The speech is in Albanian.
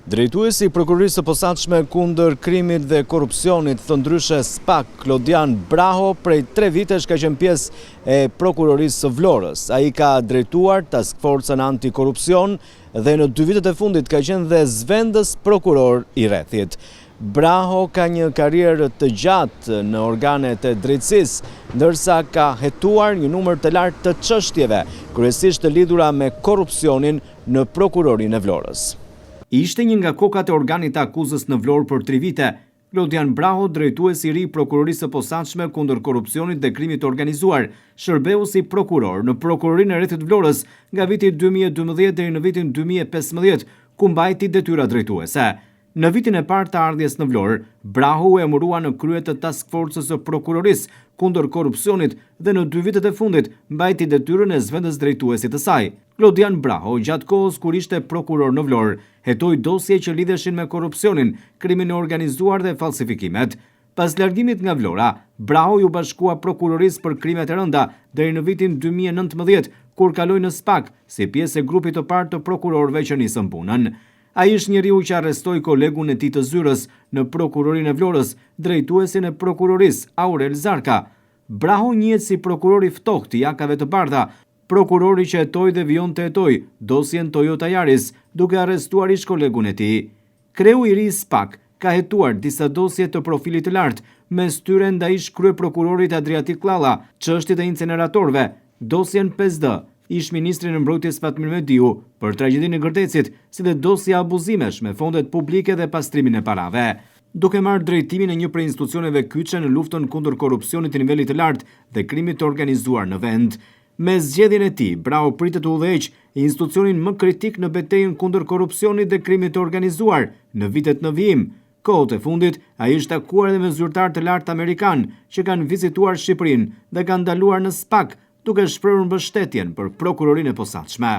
Drejtuesi i Prokurorisë së Posaçme kundër Krimit dhe Korrupsionit, thënë ndryshe SPAK, Klodian Braho, prej tre vitesh ka qenë pjesë e Prokurorisë së Vlorës. Ai ka drejtuar Task Forcën Antikorrupsion dhe në dy vitet e fundit ka qenë dhe zëvendës prokuror i rrethit. Braho ka një karrierë të gjatë në organet e drejtësisë, ndërsa ka hetuar një numër të lartë të çështjeve, kryesisht të lidhura me korrupsionin në Prokurorinë e Vlorës. Ishte një nga kokat e organit të akuzës në Vlorë për tri vite. Klodian Braho, drejtues i ri i Prokurorisë së Posaçme kundër Korrupsionit dhe Krimit të Organizuar, shërbeu si prokuror në Prokurorinë e Rrethit të Vlorës nga viti 2012 deri në vitin 2015, ku mbajti detyra drejtuese. Në vitin e parë të ardhjes në Vlorë, Braho u emërua në krye të Task Forcës së Prokurorisë kundër Korrupsionit dhe në dy vitet e fundit mbajti detyrën e zëvendësdrejtuesit të saj. Klodian Braho, gjatë kohës kur ishte prokuror në Vlorë, hetoi dosje që lidheshin me korrupsionin, krimin e organizuar dhe falsifikimet. Pas largimit nga Vlora, Braho iu bashkua Prokurorisë për Krimet e Rënda deri në vitin 2019, kur kaloi në SPAK, si pjesë e grupit të parë të prokurorëve që nisën punën. Ai është njeriu që arrestoi kolegun e tij të zyrës në Prokurorinë e Vlorës, drejtuesin e Prokurorisë, Aurel Zarka. Braho njihet si prokuror i ftohtë i jakave të bardha, prokurori që hetoi dhe vijon të hetojë dosjen Toyota Yaris, duke arrestuar ish-kolegun e tij. Kreu i ri i SPAK ka hetuar disa dosje të profilit të lartë, mes tyre ndaj ish-kryeprokurorit Adriatik Llalla, çështjet e inceneratorëve, dosjen 5D, ish-ministrin e Mbrojtjes Fatmir Mediu për tragjedinë e Gërdecit, si dhe dosje abuzimesh me fondet publike dhe pastrimin e parave. Duke marrë drejtimin e një prej institucioneve kyçe në luftën kundër korrupsionit të nivelit të lartë dhe krimit të organizuar në vend. Me zgjedhjen e tij, Braho pritet të udhëheqë institucionin më kritik në betejën kundër korrupsionit dhe krimit të organizuar në vitet në vijim. Kohët e fundit, ai është takuar edhe me zyrtarë të lartë amerikanë që kanë vizituar Shqipërinë dhe kanë ndaluar në SPAK, duke shprehur mbështetjen për Prokurorinë e Posaçme.